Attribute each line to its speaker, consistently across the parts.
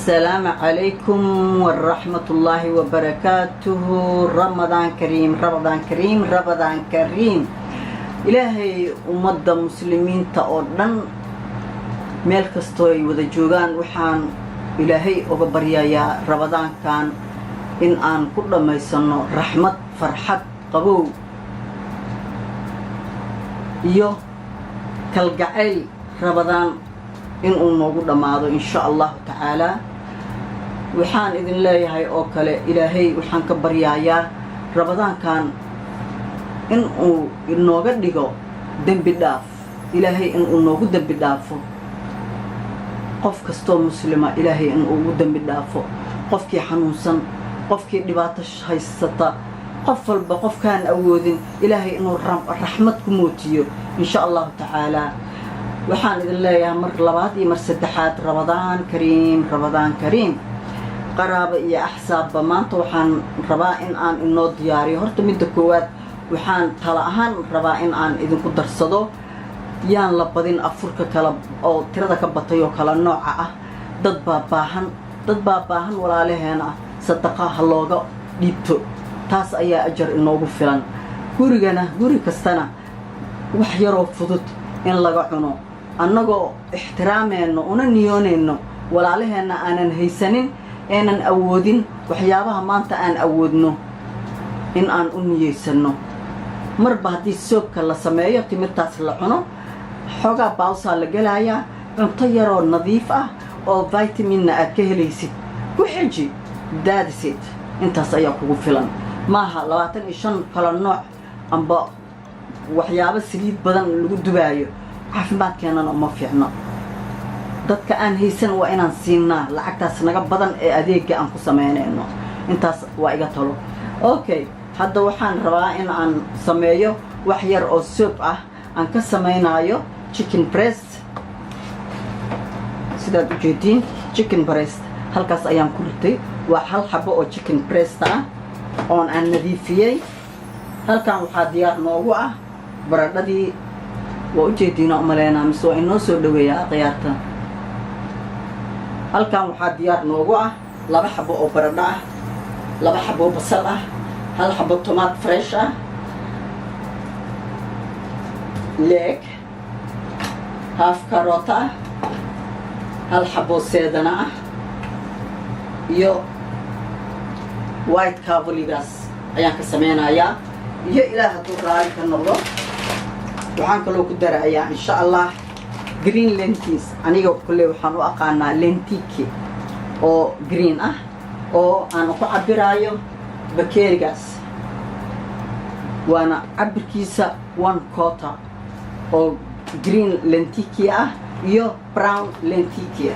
Speaker 1: Asalaamu calaykum waraxmatullaahi wabarakaatuhu. Ramadaan kariim, Ramadaan kariim, Ramadaan kariim. Ilaahay ummadda Muslimiinta oo dhan meel kastoo ay wada joogaan waxaan Ilaahay uga baryayaa Ramadaankan in aan ku dhammaysanno raxmad, farxad, qabow iyo kalgacayl. Ramadaan inuu noogu dhammaado, insha Allahu tacaalaa. Waxaan idin leeyahay oo kale, Ilaahay waxaan ka baryayaa Ramadaankan inuu inooga dhigo dembi dhaaf. Ilaahay inuu noogu dembi dhaafo, qof kastoo Muslima Ilaahay inuu ugu dembi dhaafo, qofkii xanuunsan, qofkii dhibaato haysata, qof walba, qofkaan awoodin, Ilaahay inuu raxmad ku mootiyo, insha Allahu tacaalaa. Waxaan idin leeyahay mar labaad iyo mar saddexaad, Ramadaan kariim, Ramadaan kariim. Qaraaba iyo axsaabba, maanta waxaan rabaa in aan inoo diyaariyo. Horta midda koowaad, waxaan tala ahaan rabaa in aan idinku darsado: yaan la badin afurka kala oo tirada ka batay oo kala nooca ah. Dad baa baahan, dad baa baahan walaalaheena ah. Sadaqa ha looga dhiibto, taas ayaa ajar inoogu filan. Gurigana, guri kastana wax yaroo fudud in laga cuno, annagoo ixtiraameenno una niyoonayno walaalaheenna aanan haysanin, aanan awoodin waxyaabaha maanta aan awoodno, in aan u niyeysanno. Marba haddii soobka la sameeyo, timirtaas la cuno, xoogaa baawsaa la gelayaa, cunto yaroo nadiif ah oo vitaminna aad ka helaysid ku xiji. Daadisid, intaas ayaa kugu filan. Maaha 25 kala nooc amba waxyaabo saliid badan lagu dubaayo, caafimaadkeennana uma fiicno. Dadka aan haysan waa inaan siinaa lacagtaas naga badan ee adeega aan ku samaynayno. Intaas waa iga talo. Okay, hadda waxaan rabaa in aan sameeyo wax yar oo soup ah, aan ka samaynaayo chicken breast. Sidaad ujeediin, chicken breast halkaas ayaan ku ritay. Waa hal xabo oo chicken breast ah oon aan nadiifiyey. Halkan waxaa diyaar noogu ah baradhadii. Waa ujeediina umaleynaa, mise waa inoo soo dhaweeyaa khiyaarta? Halkan waxaa diyaar noogu ah laba xabo oo baradho ah, laba xabo basal ah, hal xabo tomaat fresh ah, leek, half carrot ah, hal xabo seedana ah iyo white cavoligaas ayaan ka sameynayaa. Iyo Ilaah hadduu raali ka noqdo, waxaan kaloo ku darayaa, insha Allah, green lentils. Aniga kulley waxaan u aqaanaa lentiki oo green ah, oo aan ku cabiraayo bakeerigaas, waana cabirkiisa one quarter oo green lentiki ah iyo brown lentikia,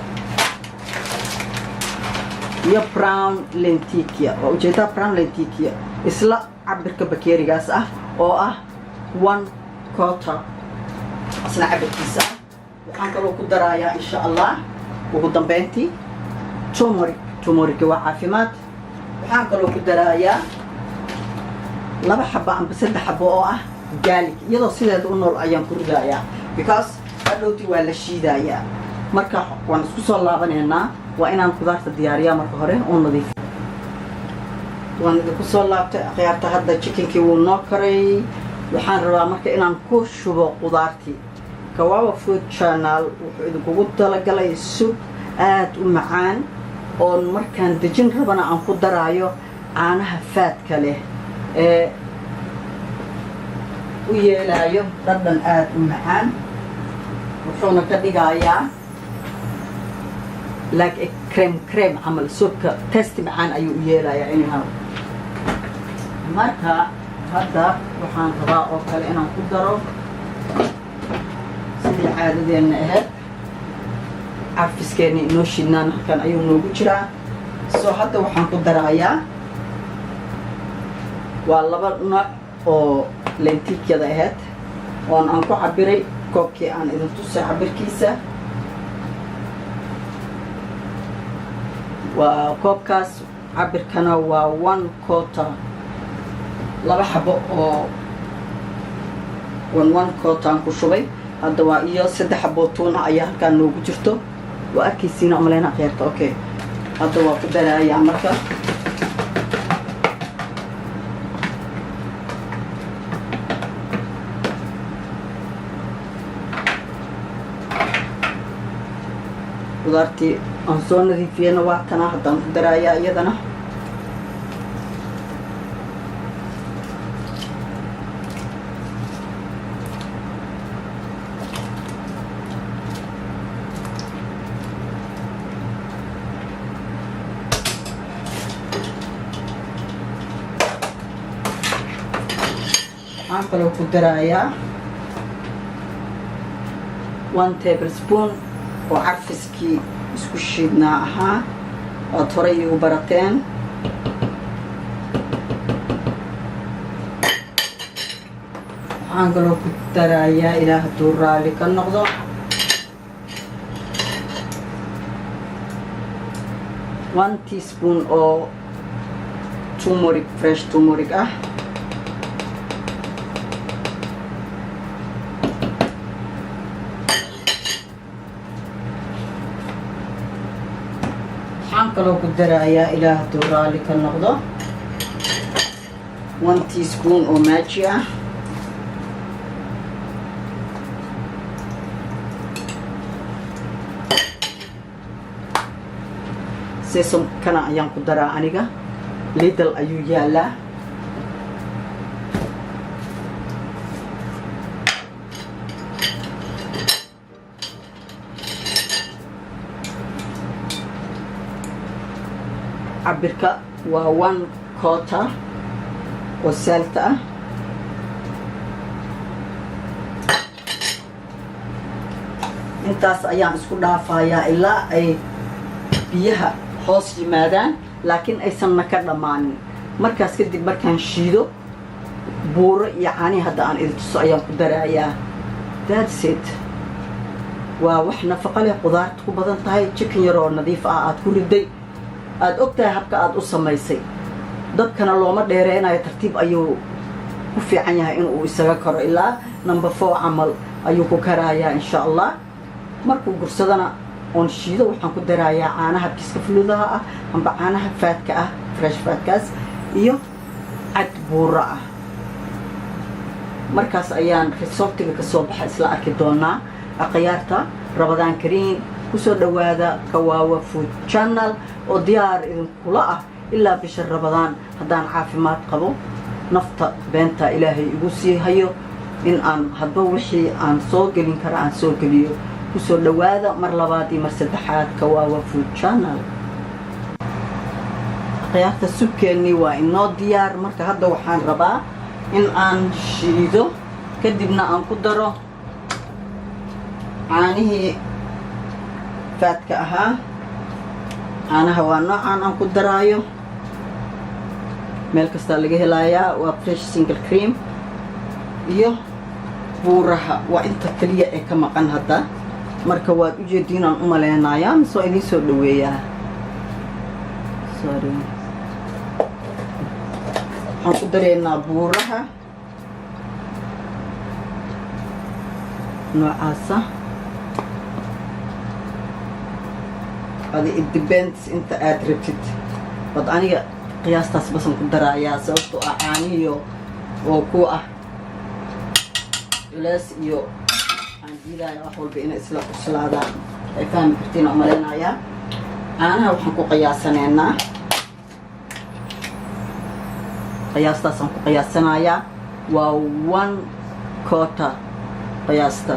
Speaker 1: iyo brown lentikia. Waa ujeedaa, brown lentikia isla cabirka bakeerigaas ah oo ah one quarter isla cabirkiisa ah. Waxaan kaloo ku darayaa, insha Allah, ugu dambeyntii turmeric. Turmeric waa caafimaad. Waxaan kaloo ku darayaa laba xabo amba saddex xabo oo ah garlic, iyadoo sideeda u nool ayaan ku ridayaa, because hadhowti waa la shiidayaa. Marka waan isku soo laabanaynaa. Waa inaan khudaarta diyaariyaa marka hore oo nadiif. Waan idinku soo laabtay, akhyaarta. Hadda chickenkii wuu noo karay. Waxaan rabaa marka inaan ku shubo khudaartii. Kawawa Food Channel wuxuu idinkugu talagalay soup aada u macaan, oon markaan dejin rabana aan ku daraayo caanaha faadka leh ee u yeelaayo dhadhan aada u macaan. Wuxuuna ka dhigayaa like a cream, cream camal. Soupka taste macaan ayuu u yeelayaa anyhow. Marka hadda waxaan rabaa oo kale inaan ku daro, sidii caadadeenna ahayd, carfiskeena inoo shidnaan halkan ayuu noogu jiraa. Soo hadda waxaan ku darayaa waa laba nooc oo lentikyada ahayd oon aan ku cabiray koobkii aan idin tusay cabirkiisa. Waa koobkaas, cabirkana waa one quarter, laba xabo oo one one quarter aan ku shubay hadda. Waa iyo saddex xabo tuuna ayaa halkaan noogu jirto. Waa arkaysiina umaleyna, kheerta. Okay, Hadda waa ku darayaa. Marka qudaartii aan soo nadiifiyena waa tana, haddaan ku darayaa iyadana. Waxaan kaloo ku darayaa 1 table spoon oo carfiskii isku shiidnaa ahaa, oad horay iigu barateen. Waxaan kaloo ku darayaa, Ilaah hadduu raalli ka noqdo, 1 teaspoon oo turmeric, fresh turmeric ah. Waxaan kaloo ku darayaa, Ilaah hadduu raalli ka noqdo, 1 teaspoon oo Maggi ah. Sesamkana ayaan ku daraa aniga, Lidl ayuu yaalaa. Cabirka waa 1/4 oo salt ah. Intaas ayaan isku dhaafayaa ilaa ay biyaha hoos yimaadaan, laakiin aysanna ka dhammaanin. Markaas kadib, markaan shiido, buuro iyo caanihi hadda aan idin tuso ayaan ku darayaa. That's it. Waa wax nafaqo leh, qudaarta ku badan tahay, chicken yaroo nadiif ah aad ku riday, aada og tahay habka aada u samaysay. Dabkana looma dheereynayo, tartiib ayuu ku fiican yahay inuu isaga karo. Ilaa number 4 camal ayuu ku karayaa, insha Allah. Markuu gursadana oon shiido, waxaan ku darayaa caanaha biska fuludaha ah amba caanaha fatka ah, fresh fatkaas, iyo cad buuro ah. Markaas ayaan resultiga kasoo baxa isla arki doonaa. Akhyaarta, Ramadaan kariim. Kusoo dhawaada Kawaawa Food Channel oo diyaar idinkula ah ilaa bisha Ramadaan, haddaan caafimaad qabo, nafta beenta Ilaahay igu sii hayo, in aan hadba wixii aan soo gelin kara aan soo geliyo. Kusoo dhawaada mar labaad iyo mar saddexaad Kawaawa Food Channel. Akhyaarta, soupkeennii waa inoo diyaar. Marka hadda waxaan rabaa in aan shiido, kadibna aan ku daro caanihii fatka ahaa. Caanaha waa noocaan aan ku daraayo, meel kastaa laga helayaa. Waa fresh single cream iyo buuraha, waa inta keliya ee ka maqan hadda. Marka waad ujeediin aan u maleynayaa, mise waa idiin soo dhaweeyaa? Sorry, waxaan ku dareynaa buuraha noocaasa. Adi it depends inta aada rabtid, but aniga qiyaastaas basan ku daraayaa, sababtoo ah caanihiyo oo ku ah culeys iyo waxaan diidaya wax walba inay isla cuslaadaan. Ay fahmi kartiin oo malaynayaa. Caanaha waxaan ku qiyaasaneynaa, qiyaastaasaan ku qiyaasanayaa, waa 1/4 qiyaasta.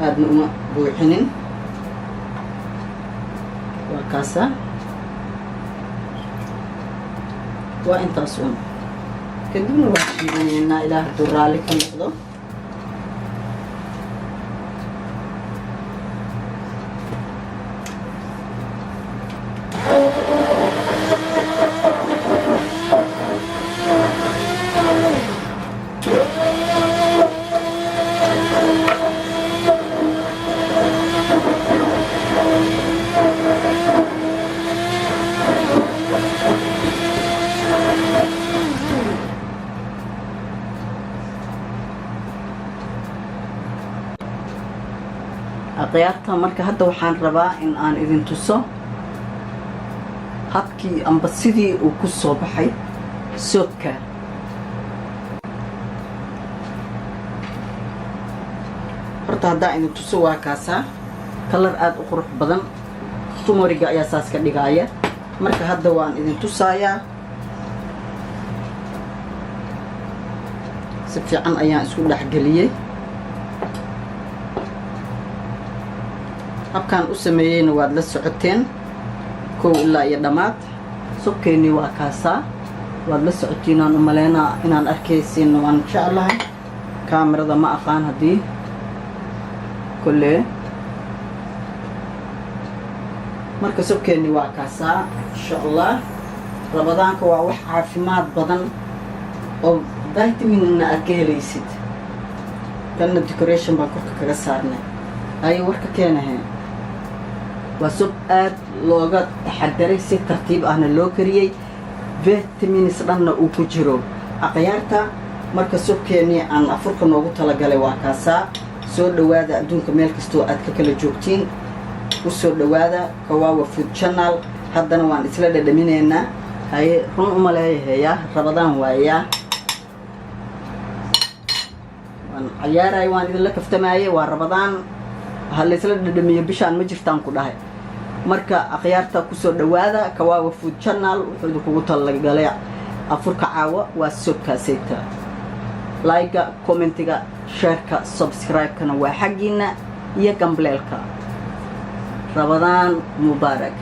Speaker 1: Aadna uma buuxinin. Waa kaasa, waa intaas un. Kadibna waa shiidanaynaa, Ilaah hadduu raalli ka noqdo. Akhyaarta, marka hadda waxaan rabaa in aan idin tuso habkii amba sidii uu ku soo baxay soobka. Horta haddaan idin tuso, waa kaasaa, color aada u qurux badan. Turmeric-ga ayaa saas ka dhigaaya. Marka hadda waan idin tusaayaa. Si fiican ayaan isku dhexgeliyey. Habkaan u sameeyeyna waad la socoteen kow ilaa iyo dhammaad. Soobkeennii waa kaasaa, waad la socotiinaan u maleynaa, inaan arkaysiinna waan jeclahay. Kaamirada ma aqaan haddii kolle. Marka soobkeennii waa kaasaa, insha Allah. Ramadaanka waa wax caafimaad badan oo vitaminna aad ka helaysid. Kanna decoration baan korka kaga saarnay. Ay warka keenahe, waa sob aad looga taxadaray, si tartiib ahna loo kariyey, vitamins dhanna uu ku jiro. Akhyaarta, marka soobkeennii aan afurka noogu talagalay waa kaasaa. Soo dhowaada, adduunka meel kastoo aad ka kala joogtiin u soo dhowaada Kawawa Food Channel. Haddana waan isla dhadhaminaynaa. Haye, run uma leeyahayaa, Ramadaan waayaa. Waan cayaaraya, waan idinla kaftamaayey. Waa Ramadaan, ha laysla dhadhamiyo bishaan ma jirtaan ku dhahay. Marka akhyaarta, kusoo dhowaada Kawawa Food Channel. Wuxuu idinkugu talagalay afurka caawa waa soobkaasayta. Like-ga, comment-iga, share-ka, subscribe-kana waa xaggiina iyo gambaleelka. Ramadaan mubaarak.